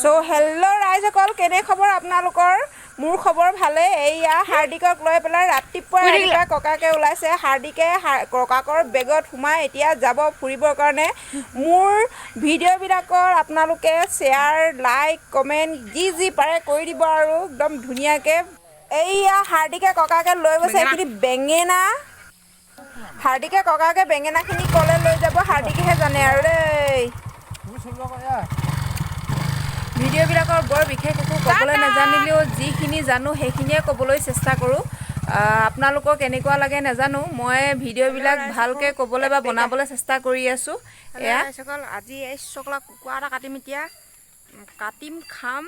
চ' hello' ৰাইজসকল, কেনে খবৰ আপোনালোকৰ? মোৰ খবৰ ভালেই। এইয়া হাৰ্দিকক লৈ পেলাই ৰাতিপুৱা ৰাতিপুৱা ককাকে ওলাইছে। হাৰ্দিকে ককাকৰ বেগত সোমাই এতিয়া যাব ফুৰিবৰ কাৰণে। মোৰ ভিডিঅ'বিলাকৰ আপোনালোকে শ্বেয়াৰ, লাইক, কমেণ্ট যি যি পাৰে কৰি দিব আৰু একদম ধুনীয়াকৈ। এইয়া হাৰ্দিকে ককাকে লৈ গৈছে এইখিনি বেঙেনা। হাৰ্দিকে ককাকে বেঙেনাখিনি ক'লে লৈ যাব, হাৰ্দিকেহে জানে আৰু দেই। ভিডিঅ'বিলাকৰ বৰ বিশেষ একো ক'বলৈ নাজানিলেও যিখিনি জানো, সেইখিনিয়ে ক'বলৈ চেষ্টা কৰোঁ। আপোনালোকৰ কেনেকুৱা লাগে নাজানো, মই ভিডিঅ'বিলাক ভালকৈ ক'বলৈ বা বনাবলৈ চেষ্টা কৰি আছোঁ। এয়া ৰাইজসকল, আজি এই চকলা কুকুৰা এটা কাটিম। এতিয়া কাটিম, খাম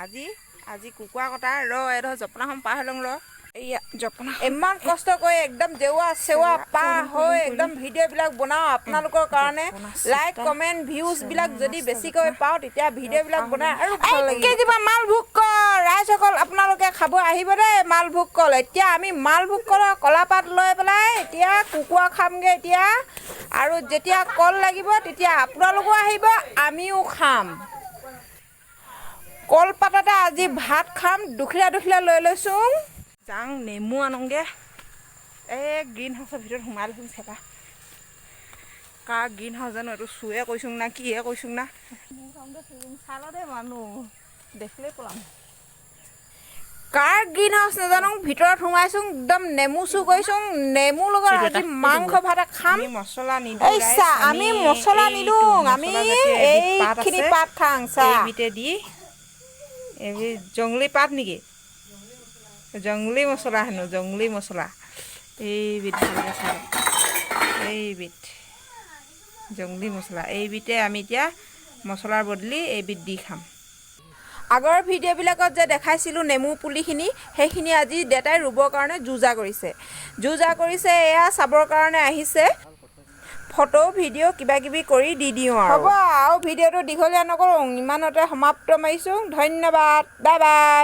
আজি। আজি কুকুৰা কটা ৰ এইডোখৰ জপনাখন পাৰ হৈ লওঁ ৰ। এইয়া জপনা। ইমান কষ্ট কৰি একদম জেওৰা চেওৰা পাৰ হৈ একদম ভিডিঅ'বিলাক বনাওঁ আপোনালোকৰ কাৰণে। লাইক, কমেণ্ট, ভিউজবিলাক যদি বেছিকৈ পাওঁ, তেতিয়া ভিডিঅ'বিলাক বনাই আৰু ভাল লাগিব। কেজিবা মালভোগ কল। ৰাইজসকল, আপোনালোকে খাব আহিব দেই মালভোগ কল। এতিয়া আমি মালভোগ কলৰ কলাপাত লৈ পেলাই এতিয়া কুকুৰা খামগৈ এতিয়া। আৰু যেতিয়া কল লাগিব, তেতিয়া আপোনালোকো আহিব, আমিও খাম। কলপাততে আজি ভাত খাম। দুখিলা দুখিলা লৈ লৈছোঁ। যাওঁ, নেমু আনোগৈ। এই গ্ৰীণ হাউচৰ ভিতৰত সোমাই লৈছোঁ। চেপা কাৰ গ্ৰীণ হাউচ জানো, এইটো চুৱে কৈছোঁ না কিহে কৈছোঁ না। চাই মানুহ দেখিলেই পলাম। কাৰ গ্ৰীণ হাউচ নাজানো, ভিতৰত সোমাইছোঁ, একদম নেমু চুৰ কৰিছোঁ। নেমু লগত আজি মাংস ভাত খাম। আমি মছলা নিদিওঁ। এই চা, আমি মছলা নিদিওঁ, আমি এইখিনি পাত খাং চা। এইবিধে দি, এইবিধ জংলী পাত নেকি? জংলী মছলা হেনো, জংলী মছলা এইবিধ। ভালকৈ চাই লওক, এইবিধ জংলী মছলা। এইবিধে আমি এতিয়া মছলাৰ বদলি এইবিধ দি খাম। আগৰ ভিডিঅ'বিলাকত যে দেখাইছিলোঁ নেমু পুলিখিনি, সেইখিনি আজি দেউতাই ৰুবৰ কাৰণে যো-জা কৰিছে, যো-জা কৰিছে। এয়া চাবৰ কাৰণে আহিছে। ফটো, ভিডিঅ' কিবা কিবি কৰি দি দিওঁ আৰু। হ'ব আৰু, ভিডিঅ'টো দীঘলীয়া নকৰোঁ, ইমানতে সমাপ্ত মাৰিছোঁ। ধন্যবাদ, বাই বাই।